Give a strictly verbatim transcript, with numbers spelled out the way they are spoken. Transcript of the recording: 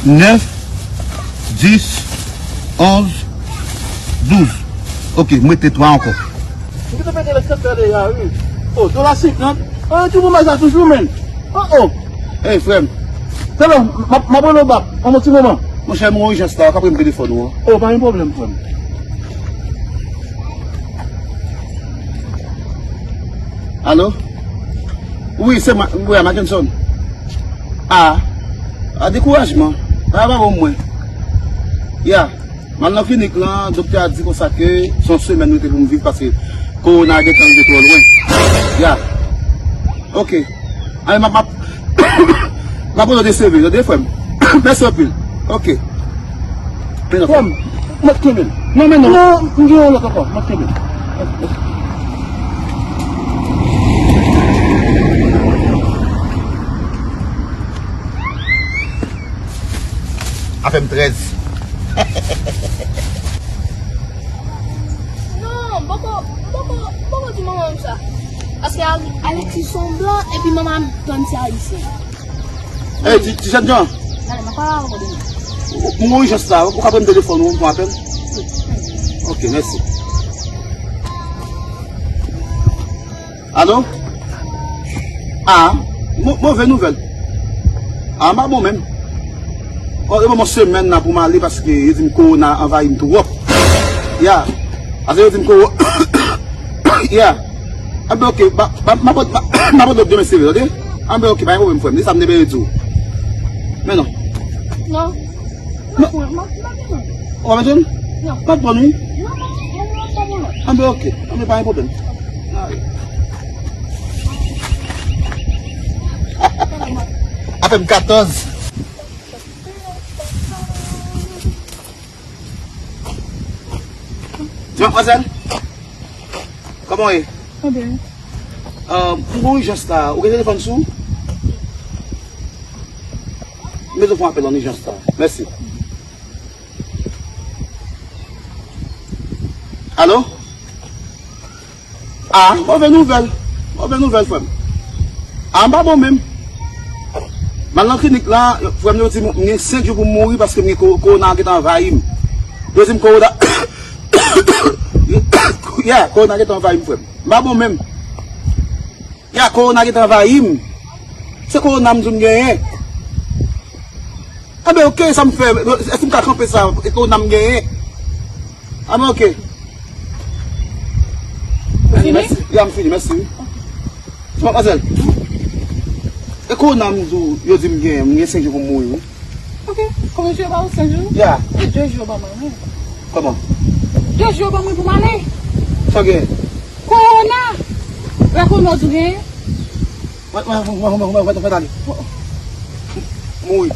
Nèf, dis, onz, douz. Ok, m rete twa ankò. M te pete lè sèt fè deja, wi. O, dola senkant. O, ti moman sa toujou, menn. O, o. Ey, frè m. Tèlè, m ap, m ap rele w bak. An yon ti moman. Monchè, m gon ijans la, w ka pran m telefòn ou an? O, pa gen pwoblèm, frè m. Alo? Wi, se mwen, wi, Mackenson. A, a dekourajman. Bagay pa bon pou mwen. Ya, m al nan klinik lan, doktè a di konsa ke se yon semèn m rete pou m viv paske kowona gentan rive twò lwen. Ya. Ok. Ale, m ap, m ap, m ap voye de seve, tande, frè m. Mèsi anpil. Ok. Frè m, mwen kenbe l. Non, men non. Non, m gen yon lòt ankò. Mwen kenbe l. Afè m trèz. Non, m poko, m poko, m poko di manman m sa. Paske Ale-, Alexis se yon blan, epi manman m tann se ayisyen. Ey, ti, ti jènjan. Gade, m ap pale avè w demen. Ou, ou gon ijans la, ou ka pran m telefòn ou, ou pran apèl? Ok, mèsi. Alo? A, mo-, move nouvèl. A, m pa bon menm. O, yo ban m yon semèn la pou m ale paske yo di m kowona anvayi m twòp. Ya. Paske yo di m kowo-, ya. Anben, ok, ba, ba, m ap, m ap, m ap rele w demen sere, tande? Anben, ok, pa gen pwoblèm, frè m. Se sa m te vle di w. Men non. Non. Non. M ap pran, m ap, m ap pran. Ou pa bezwen? Non. M ap pran, wi. Non, non, non, non, m ap pran. Anben, ok. Anben, pa gen pwoblèm. Afè m katòz. Di, madmwazèl, kòman w ye? Mwen byen. Euh, m gon ijans la. Ou gen telefòn sou ou? M bezwen fè yon apèl an ijans la. Mèsi. Alo? A, move nouvèl. Move nouvèl, frè m. A, m pa bon menm. M al nan klinik la, frè m, yo di m, m gen senk jou pou m mouri paske m gen ko-, kowona gentan anvayi m. Yo di m kowona, ya, kowona gentan anvayi m, frè m. M pa bon menm. Ya, kowona gentan anvayi m. Se kowona m di w m genyen. Anben, ok, sa m fè? Èske m ka kanpe sa? E kowona m genyen? Anben, ok. Fini? Mèsi. Ya, m fini, mèsi, wi. Madmwazèl, e kowona m di w, yo di m gen, m gen senk jou pou m mouri, wi. Ok, kòman jou yo ba ou senk jou? Ya. E de jou yo ban mwen, wi. Kòman? De jou yo ban mwen pou m ale. Sa w gen? Kowona! Lè kowona w di w genyen? Mwen, mwen, mwen, mwen, mwen, mwen, mwen, ale. Mouri.